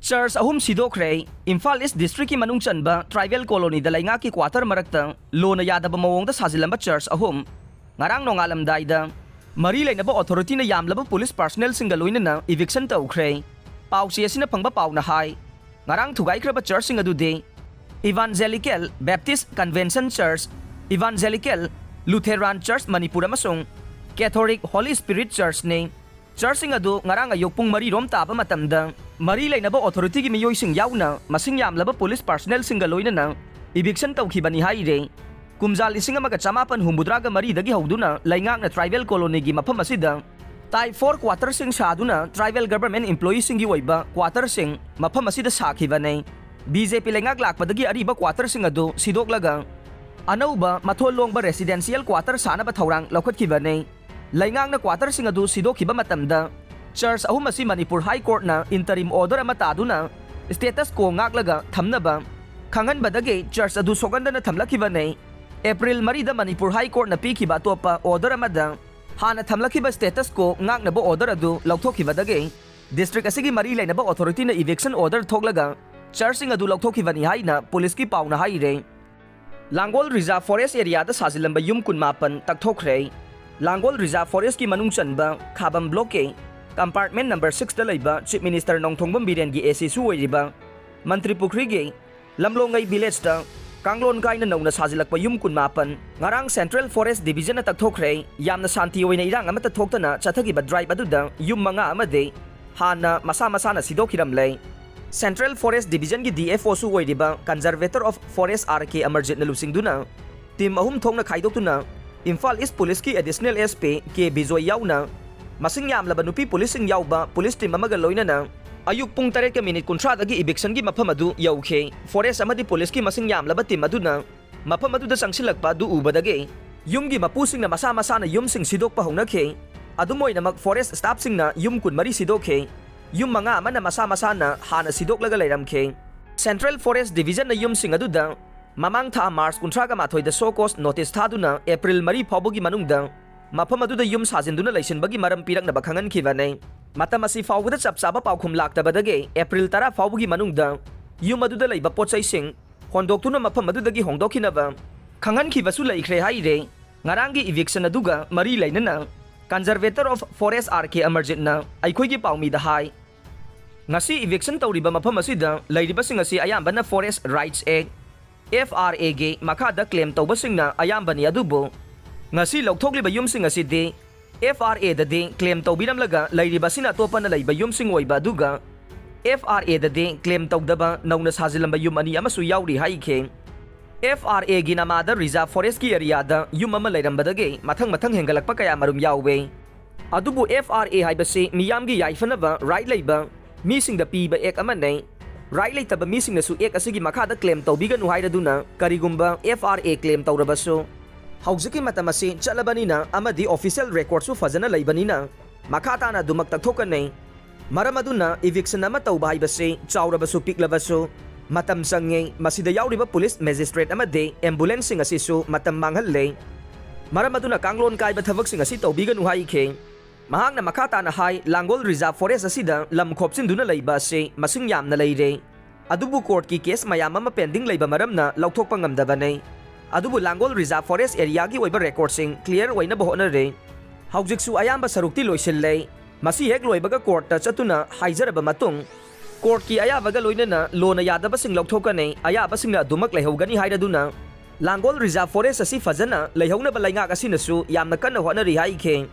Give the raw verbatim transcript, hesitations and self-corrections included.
Church ꯑꯍꯨꯝ ꯁꯤꯗꯣꯛꯈ꯭ꯔꯦ꯫ ꯏꯝꯐꯥꯜ ꯏꯁ ꯗꯤꯁꯇ꯭ꯔꯤꯛꯀꯤ ꯃꯅꯨꯡ ꯆꯟꯕ ꯇ꯭ꯔꯥꯏꯕꯦꯜ ꯀꯣꯂꯣꯅꯤꯗ ꯂꯩꯉꯥꯛꯀꯤ ꯀ꯭ꯋꯥꯇꯔ ꯃꯔꯛꯇ ꯂꯣꯅ ꯌꯥꯗꯕ ꯃꯑꯣꯡꯗ ꯁꯥꯖꯤꯜꯂꯝꯕ ꯆꯔꯆ ꯑꯍꯨꯝ ꯉꯔꯥꯡ ꯅꯣꯡꯉꯥꯜꯂꯝꯗꯥꯏꯗ ꯃꯔꯤ ꯂꯩꯅꯕ ꯑꯣꯊꯣꯔꯤꯇꯤꯅ ꯌꯥꯝꯂꯕ ꯄꯨꯂꯤꯁ ꯄꯥꯔꯁꯅꯦꯜꯁꯤꯡꯒ ꯂꯣꯏꯅꯅ ꯏꯚꯤꯛꯁꯟ ꯇꯧꯈ꯭ꯔꯦ꯫ ꯄꯥꯎꯆꯦ ꯑꯁꯤꯅ ꯐꯪꯕ ꯄꯥꯎꯅ ꯍꯥꯏ, ꯉꯔꯥꯡ ꯊꯨꯒꯥꯏꯈ꯭ꯔꯕ ꯆꯔꯆꯁꯤꯡ ꯑꯗꯨꯗꯤ Evangelical Baptist Convention Church, Evangelical Lutheran Church Manipur ꯑꯃꯁꯨꯡ Catholic Holy Spirit Churchꯅꯤ꯫ ꯆꯔꯆꯁꯤꯡ ꯑꯗꯨ ꯉꯔꯥꯡ ꯑꯌꯨꯛ ꯄꯨꯡ ꯃꯔꯤ ꯔꯣꯝ ꯇꯥꯕ ꯃꯇꯝꯗ ꯃꯔꯤ ꯂꯩꯅꯕ ꯑꯣꯊꯣꯔꯤꯇꯤꯒꯤ ꯃꯤꯑꯣꯏꯁꯤꯡ ꯌꯥꯎꯅ ꯃꯁꯤꯡ ꯌꯥꯝꯂꯕ ꯄꯨꯂꯤꯁ ꯄꯥꯔꯁꯅꯦꯜꯁꯤꯡꯒ ꯂꯣꯏꯅꯅ ꯏꯚꯤꯛꯁꯟ ꯇꯧꯈꯤꯕꯅꯤ ꯍꯥꯏꯔꯦ꯫ ꯀꯨꯝꯖꯥ ꯂꯤꯁꯤꯡ ꯑꯃꯒ ꯆꯃꯥꯄꯟ ꯍꯨꯝꯐꯨꯇꯔꯥꯒ ꯃꯔꯤꯗꯒꯤ ꯍꯧꯗꯨꯅ ꯂꯩꯉꯥꯛꯅ ꯇ꯭ꯔꯥꯏꯕꯦꯜ ꯀꯣꯂꯣꯅꯤꯒꯤ ꯃꯐꯝ ꯑꯁꯤꯗ ꯇꯥꯏꯞ ꯐꯣꯔ ꯀ꯭ꯋꯥꯇꯔꯁꯤꯡ ꯁꯥꯗꯨꯅ ꯇ꯭ꯔꯥꯏꯕꯦꯜ ꯒꯚꯔꯟꯃꯦꯟꯠ ꯏꯝꯄ꯭ꯂꯣꯌꯤꯁꯤꯡꯒꯤ ꯑꯣꯏꯕ ꯀ꯭ꯋꯥꯇꯔꯁꯤꯡ ꯃꯐꯝ ꯑꯁꯤꯗ ꯁꯥꯈꯤꯕꯅꯤ꯫ ꯕꯤ ꯖꯦ ꯄꯤ ꯂꯩꯉꯥꯛ ꯂꯥꯛꯄꯗꯒꯤ ꯑꯔꯤꯕ ꯀ꯭ꯋꯥꯇꯔꯁꯤꯡ ꯑꯗꯨ ꯁꯤꯗꯣꯛꯂꯒ ꯑꯅꯧꯕ ꯃꯊꯣꯟ ꯂꯣꯡꯕ ꯔꯦꯁꯤꯗꯦꯟꯁꯤꯌꯦꯜ ꯀ꯭ꯋꯥꯇꯔ ꯁꯥꯅꯕ ꯊꯧꯔꯥꯡ ꯂꯧꯈꯠꯈꯤꯕꯅꯤ꯫ ꯂꯩꯉꯥꯛꯅ ꯀ꯭ꯋꯥꯇꯔꯁꯤꯡ ꯑꯗꯨ ꯁꯤꯗꯣꯛꯈꯤꯕ ꯃꯇꯝꯗ ꯆꯔꯆ ꯑꯍꯨꯝ ꯑꯁꯤ ꯃꯅꯤꯄꯨꯔ ꯍꯥꯏ ꯀꯣꯔꯠꯅ ꯏꯟꯇꯔꯤꯝ ꯑꯣꯔꯗꯔ ꯑꯃ ꯇꯥꯗꯨꯅ ꯁ꯭ꯇꯦꯇꯁ ꯀꯣ ꯉꯥꯛꯂꯒ ꯊꯝꯅꯕ ꯈꯪꯍꯟꯕꯗꯒꯤ ꯆꯔꯆ ꯑꯗꯨ ꯁꯣꯛꯍꯟꯗꯅ ꯊꯝꯂꯛꯈꯤꯕꯅꯤ꯫ ꯑꯦꯄ꯭ꯔꯤꯜ ꯃꯔꯤꯗ ꯃꯅꯤꯄꯨꯔ ꯍꯥꯏ ꯀꯣꯔꯠꯅ ꯄꯤꯈꯤꯕ ꯑꯇꯣꯞꯄ ꯑꯣꯔꯗꯔ ꯑꯃꯗ ꯍꯥꯟꯅ ꯊꯝꯂꯛꯈꯤꯕ ꯁ꯭ꯇꯦꯇꯁ ꯀꯣ ꯉꯥꯛꯅꯕ ꯑꯣꯔꯗꯔ ꯑꯗꯨ ꯂꯧꯊꯣꯛꯈꯤꯕꯗꯒꯤ ꯗꯤꯁꯇ꯭ꯔꯤꯛ ꯑꯁꯤꯒꯤ ꯃꯔꯤ ꯂꯩꯅꯕ ꯑꯣꯊꯣꯔꯤꯇꯤꯅ ꯏꯚꯤꯛꯁꯟ ꯑꯣꯔꯗꯔ ꯊꯣꯛꯂꯒ ꯆꯔꯆꯁꯤꯡ ꯑꯗꯨ ꯂꯧꯊꯣꯛꯈꯤꯕꯅꯤ ꯍꯥꯏꯅ ꯄꯨꯂꯤꯁꯀꯤ ꯄꯥꯎꯅ ꯍꯥꯏꯔꯦ꯫ ꯂꯥꯡꯒꯣꯜ ꯔꯤꯖꯥꯔꯚ ꯐꯣꯔꯦꯁ ꯑꯦꯔꯤꯌꯥꯗ ꯁꯥꯖꯤꯜꯂꯝꯕ ꯌꯨꯝ ꯀꯨꯟꯃꯥꯄꯟ ꯇꯛꯊꯣꯛꯈ꯭ꯔꯦ꯫ ꯂꯥꯡꯒꯣꯜ ꯔꯤꯖꯥꯔꯚ ꯐꯣꯔꯦꯁꯀꯤ ꯃꯅꯨꯡ ꯆꯟꯕ ꯈꯥꯕꯝ ꯕ꯭ꯂꯣꯛꯀꯤ ꯀꯝꯄꯥꯔꯠꯃꯦꯟꯠ ꯅꯝꯕꯔ ꯁꯤꯛꯁꯇ ꯂꯩꯕ ꯆꯤꯐ ꯃꯤꯅꯤꯁꯇꯔ ꯅꯣꯡꯊꯣꯝꯕꯝ ꯕꯤꯔꯦꯟꯒꯤ ꯑꯦ ꯁꯤꯁꯨ ꯑꯣꯏꯔꯤꯕ ꯃꯟꯇ꯭ꯔꯤ ꯄꯨꯈ꯭ꯔꯤꯒꯤ ꯂꯝꯂꯣꯡꯉꯩ ꯚꯤꯂꯦꯖꯇ ꯀꯥꯡꯂꯣꯟ ꯀꯥꯏꯅ ꯅꯧꯅ ꯁꯥꯖꯤꯜꯂꯛꯄ ꯌꯨꯝ ꯀꯨꯟꯃꯥꯄꯟ ꯉꯔꯥꯡ ꯁꯦꯟꯇ꯭ꯔꯦꯜ ꯐꯣꯔꯦꯁ ꯗꯤꯕꯤꯖꯟꯅ ꯇꯛꯊꯣꯛꯈ꯭ꯔꯦ꯫ ꯌꯥꯝꯅ ꯁꯥꯟꯇꯤ ꯑꯣꯏꯅ ꯏꯔꯥꯡ ꯑꯃꯠꯇ ꯊꯣꯛꯇꯅ ꯆꯠꯊꯈꯤꯕ ꯗ꯭ꯔꯥꯏꯚ ꯑꯗꯨꯗ ꯌꯨꯝ ꯃꯉꯥ ꯑꯃꯗꯤ ꯍꯥꯟꯅ ꯃꯁꯥ ꯃꯁꯥꯅ ꯁꯤꯗꯣꯛꯈꯤꯔꯝꯂꯦ꯫ ꯁꯦꯟꯇ꯭ꯔꯦꯜ ꯐꯣꯔꯦꯁ ꯗꯤꯕꯤꯖꯟꯒꯤ ꯗꯤ ꯑꯦꯐ ꯑꯣꯁꯨ ꯑꯣꯏꯔꯤꯕ ꯀꯟꯖꯔꯚꯦꯇꯔ ꯑꯣꯐ ꯐꯣꯔꯦꯁ ꯑꯥꯔ ꯀꯦ ꯑꯃꯔꯖꯤꯠꯅ ꯂꯨꯆꯤꯡꯗꯨꯅ ꯇꯤꯝ ꯑꯍꯨꯝ ꯊꯣꯛꯅ ꯈꯥꯏꯗꯣꯛꯇꯨꯅ ꯏꯝꯐꯥꯜ ꯏꯁ ꯄꯨꯂꯤꯁꯀꯤ additional S P K Bijoy ꯌꯥꯎꯅ ꯃꯁꯤꯡ ꯌꯥꯝꯂꯕ ꯅꯨꯄꯤ ꯄꯨꯂꯤꯁꯁꯤꯡ ꯌꯥꯎꯕ ꯄꯨꯂꯤꯁ ꯇꯤꯝ ꯑꯃꯒ ꯂꯣꯏꯅꯅ ꯑꯌꯨꯛ ꯄꯨꯡ ꯇꯔꯦꯠꯀ ꯃꯤꯅꯤꯠ ꯀꯨꯟꯊ꯭ꯔꯥꯗꯒꯤ ꯏꯚꯤꯛꯁꯟꯒꯤ ꯃꯐꯝ ꯑꯗꯨ ꯌꯧꯈꯤ꯫ ꯐꯣꯔꯦꯁ ꯑꯃꯗꯤ ꯄꯨꯂꯤꯁꯀꯤ ꯃꯁꯤꯡ ꯌꯥꯝꯂꯕ ꯇꯤꯝ ꯑꯗꯨꯅ ꯃꯐꯝ ꯑꯗꯨꯗ ꯆꯪꯁꯤꯜꯂꯛꯄ ꯑꯗꯨ ꯎꯕꯗꯒꯤ ꯌꯨꯝꯒꯤ ꯃꯄꯨꯁꯤꯡꯅ ꯃꯁꯥ ꯃꯁꯥꯅ ꯌꯨꯝꯁꯤꯡ ꯁꯤꯗꯣꯛꯄ ꯍꯧꯅꯈꯤ꯫ ꯑꯗꯨꯝ ꯑꯣꯏꯅꯃꯛ ꯐꯣꯔꯦꯁ ꯁ꯭ꯇꯥꯐꯁꯤꯡꯅ ꯌꯨꯝ ꯀꯨꯟꯃꯔꯤ ꯁꯤꯗꯣꯛꯈꯤ꯫ ꯌꯨꯝ ꯃꯉꯥ ꯑꯃꯅ ꯃꯁꯥ ꯃꯁꯥꯅ ꯍꯥꯟꯅ ꯁꯤꯗꯣꯛꯂꯒ ꯂꯩꯔꯝꯈꯤ꯫ ꯁꯦꯟꯇ꯭ꯔꯦꯜ ꯐꯣꯔꯦꯁ ꯗꯤꯕꯤꯖꯟꯅ ꯌꯨꯝꯁꯤꯡ ꯑꯗꯨꯗ ꯃꯃꯥꯡ ꯊꯥ ꯃꯥꯔꯆ ꯀꯨꯟꯊ꯭ꯔꯥꯒ ꯃꯥꯊꯣꯏꯗ ꯁꯣ ꯀꯣꯁ ꯅꯣꯇꯤꯁ ꯊꯥꯗꯨꯅ ꯑꯦꯄ꯭ꯔꯤꯜ ꯃꯔꯤ ꯐꯥꯎꯕꯒꯤ ꯃꯅꯨꯡꯗ ꯃꯐꯝ ꯑꯗꯨꯗ ꯌꯨꯝ ꯁꯥꯖꯤꯟꯗꯨꯅ ꯂꯩꯁꯤꯟꯕꯒꯤ ꯃꯔꯝ ꯄꯤꯔꯛꯅꯕ ꯈꯪꯍꯟꯈꯤꯕꯅꯤ꯫ ꯃꯇꯝ ꯑꯁꯤ ꯐꯥꯎꯕꯗ ꯆꯞ ꯆꯥꯕ ꯄꯥꯎꯈꯨꯝ ꯂꯥꯛꯇꯕꯗꯒꯤ ꯑꯦꯄ꯭ꯔꯤꯜ ꯇꯔꯥ ꯐꯥꯎꯕꯒꯤ ꯃꯅꯨꯡꯗ ꯌꯨꯝ ꯑꯗꯨꯗ ꯂꯩꯕ ꯄꯣꯠ ꯆꯩꯁꯤꯡ ꯍꯣꯟꯗꯣꯛꯇꯨꯅ ꯃꯐꯝ ꯑꯗꯨꯗꯒꯤ ꯍꯣꯡꯗꯣꯛꯈꯤꯅꯕ ꯈꯪꯍꯟꯈꯤꯕꯁꯨ ꯂꯩꯈ꯭ꯔꯦ ꯍꯥꯏꯔꯦ꯫ ꯉꯔꯥꯡꯒꯤ ꯏꯚꯤꯛꯁꯟ ꯑꯗꯨꯒ ꯃꯔꯤ ꯂꯩꯅꯅ Conservator of Forest R K ꯑꯃꯔꯖꯤꯠꯅ ꯑꯩꯈꯣꯏꯒꯤ ꯄꯥꯎꯃꯤꯗ ꯍꯥꯏ, ꯉꯁꯤ ꯏꯚꯤꯛꯁꯟ ꯇꯧꯔꯤꯕ ꯃꯐꯝ ꯑꯁꯤꯗ ꯂꯩꯔꯤꯕꯁꯤꯡ ꯑꯁꯤ ꯑꯌꯥꯝꯕꯅ Forest Rights Act, F R A ꯒꯤ ꯃꯈꯥꯗ ꯀ꯭ꯂꯦꯝ ꯇꯧꯕꯁꯤꯡꯅ ꯑꯌꯥꯝꯕꯅꯤ, ꯑꯗꯨꯕꯨ ꯉꯁꯤ ꯂꯧꯊꯣꯛꯂꯤꯕ ꯌꯨꯝꯁꯤꯡ ꯑꯁꯤꯗꯤ F R A ꯗꯗꯤ ꯀ꯭ꯂꯦꯝ ꯇꯧꯕꯤꯔꯝꯂꯒ ꯂꯩꯔꯤꯕꯁꯤꯅ ꯑꯇꯣꯞꯄꯅ ꯂꯩꯕ ꯌꯨꯝꯁꯤꯡ ꯑꯣꯏꯕ, ꯑꯗꯨꯒ F R A ꯗꯗꯤ ꯀ꯭ꯂꯦꯝ ꯇꯧꯗꯕ ꯅꯧꯅ ꯁꯥꯖꯤꯜꯂꯝꯕ ꯌꯨꯝ ꯑꯅꯤ ꯑꯃꯁꯨ ꯌꯥꯎꯔꯤ ꯍꯥꯏꯈꯤ꯫ F R A ꯒꯤ ꯅꯃꯥꯗ ꯔꯤꯖꯥꯔꯚ ꯐꯣꯔꯦꯁ꯭ꯠꯀꯤ ꯑꯦꯔꯤꯌꯥꯗ ꯌꯨꯝ ꯑꯃ ꯂꯩꯔꯝꯕꯗꯒꯤ ꯃꯊꯪ ꯃꯊꯪ ꯍꯦꯟꯒꯠꯂꯛꯄ ꯀꯌꯥ ꯃꯔꯨꯝ ꯌꯥꯎꯋꯦ꯫ ꯑꯗꯨꯕꯨ F R A ꯍꯥꯏꯕꯁꯤ ꯃꯤꯌꯥꯝꯒꯤ ꯌꯥꯏꯐꯅꯕ ꯔꯥꯏꯠ ꯂꯩꯕ ꯃꯤꯁꯤꯡꯗ ꯄꯤꯕ ꯑꯦꯛ ꯑꯃꯅꯤ꯫ ꯔꯥꯏꯠ ꯂꯩꯇꯕ ꯃꯤꯁꯤꯡꯅꯁꯨ ꯑꯦꯛ ꯑꯁꯤꯒꯤ ꯃꯈꯥꯗ ꯀ꯭ꯂꯦꯝ ꯇꯧꯕꯤꯒꯅꯨ ꯍꯥꯏꯔꯗꯨꯅ ꯀꯔꯤꯒꯨꯝꯕ F R A ꯀ꯭ꯂꯦꯝ ꯇꯧꯔꯕꯁꯨ ꯍꯧꯖꯤꯛꯀꯤ ꯃꯇꯝ ꯑꯁꯤ ꯆꯠꯂꯕꯅꯤꯅ ꯑꯃꯗꯤ ꯑꯣꯐꯤꯁꯤꯌꯦꯜ ꯔꯦꯀꯣꯔꯗꯁꯨ ꯐꯖꯅ ꯂꯩꯕꯅꯤꯅ ꯃꯈꯥ ꯇꯥꯅ ꯑꯗꯨꯃꯛ ꯇꯛꯊꯣꯛꯀꯅꯤ꯫ ꯃꯔꯝ ꯑꯗꯨꯅ ꯏꯚꯤꯛꯁꯟ ꯑꯃ ꯇꯧꯕ ꯍꯥꯏꯕꯁꯤ ꯆꯥꯎꯔꯕꯁꯨ ꯄꯤꯛꯂꯕꯁꯨ ꯃꯇꯝ ꯆꯪꯉꯤ꯫ ꯃꯁꯤꯗ ꯌꯥꯎꯔꯤꯕ ꯄꯨꯂꯤꯁ, ꯃꯦꯖꯤꯁꯇ꯭ꯔꯦꯠ ꯑꯃꯗꯤ ꯑꯦꯝꯕꯨꯂꯦꯟꯁꯁꯤꯡ ꯑꯁꯤꯁꯨ ꯃꯇꯝ ꯃꯥꯡꯍꯜꯂꯦ꯫ ꯃꯔꯝ ꯑꯗꯨꯅ ꯀꯥꯡꯂꯣꯟ ꯀꯥꯏꯕ ꯊꯕꯛꯁꯤꯡ ꯑꯁꯤ ꯇꯧꯕꯤꯒꯅꯨ ꯍꯥꯏꯈꯤ꯫ ꯃꯍꯥꯛꯅ ꯃꯈꯥ ꯇꯥꯅ ꯍꯥꯏ, ꯂꯥꯡꯒꯣꯜ ꯔꯤꯖꯥꯔꯚ ꯐꯣꯔꯦꯁ꯭ꯠ ꯑꯁꯤꯗ ꯂꯝ ꯈꯣꯞꯆꯤꯟꯗꯨꯅ ꯂꯩꯕ ꯑꯁꯤ ꯃꯁꯤꯡ ꯌꯥꯝꯅ ꯂꯩꯔꯦ꯫ ꯑꯗꯨꯕꯨ ꯀꯣꯔꯠꯀꯤ ꯀꯦꯁ ꯃꯌꯥꯝ ꯑꯃ ꯄꯦꯟꯗꯤꯡ ꯂꯩꯕ ꯃꯔꯝꯅ ꯂꯧꯊꯣꯛꯄ ꯉꯝꯗꯕꯅꯤ꯫ ꯑꯗꯨꯕꯨ ꯂꯥꯡꯒꯣꯜ ꯔꯤꯖꯥꯔꯚ ꯐꯣꯔꯦꯁ꯭ꯠ ꯑꯦꯔꯤꯌꯥꯒꯤ ꯑꯣꯏꯕ ꯔꯦꯀꯣꯔꯗꯁꯤꯡ ꯀ꯭ꯂꯤꯌꯥꯔ ꯑꯣꯏꯅꯕ ꯍꯣꯠꯅꯔꯦ꯫ ꯍꯧꯖꯤꯛꯁꯨ ꯑꯌꯥꯝꯕ ꯁꯔꯨꯛꯇꯤ ꯂꯣꯏꯁꯤꯜꯂꯦ꯫ ꯃꯁꯤ ꯍꯦꯛ ꯂꯣꯏꯕꯒ ꯀꯣꯔꯠꯇ ꯆꯠꯇꯨꯅ ꯍꯥꯏꯖꯔꯕ ꯃꯇꯨꯡ ꯀꯣꯔꯠꯀꯤ ꯑꯌꯥꯕꯒ ꯂꯣꯏꯅꯅ ꯂꯣꯅ ꯌꯥꯗꯕꯁꯤꯡ ꯂꯧꯊꯣꯛꯀꯅꯤ, ꯑꯌꯥꯕꯁꯤꯡꯅ ꯑꯗꯨꯃꯛ ꯂꯩꯍꯧꯒꯅꯤ ꯍꯥꯏꯔꯗꯨꯅ ꯂꯥꯡꯒꯣꯜ ꯔꯤꯖꯥꯔꯚ ꯐꯣꯔꯦꯁ꯭ꯠ ꯑꯁꯤ ꯐꯖꯅ ꯂꯩꯍꯧꯅꯕ ꯂꯩꯉꯥꯛ ꯑꯁꯤꯅꯁꯨ ꯌꯥꯝꯅ ꯀꯟꯅ ꯍꯣꯠꯅꯔꯤ ꯍꯥꯏꯈꯤ꯫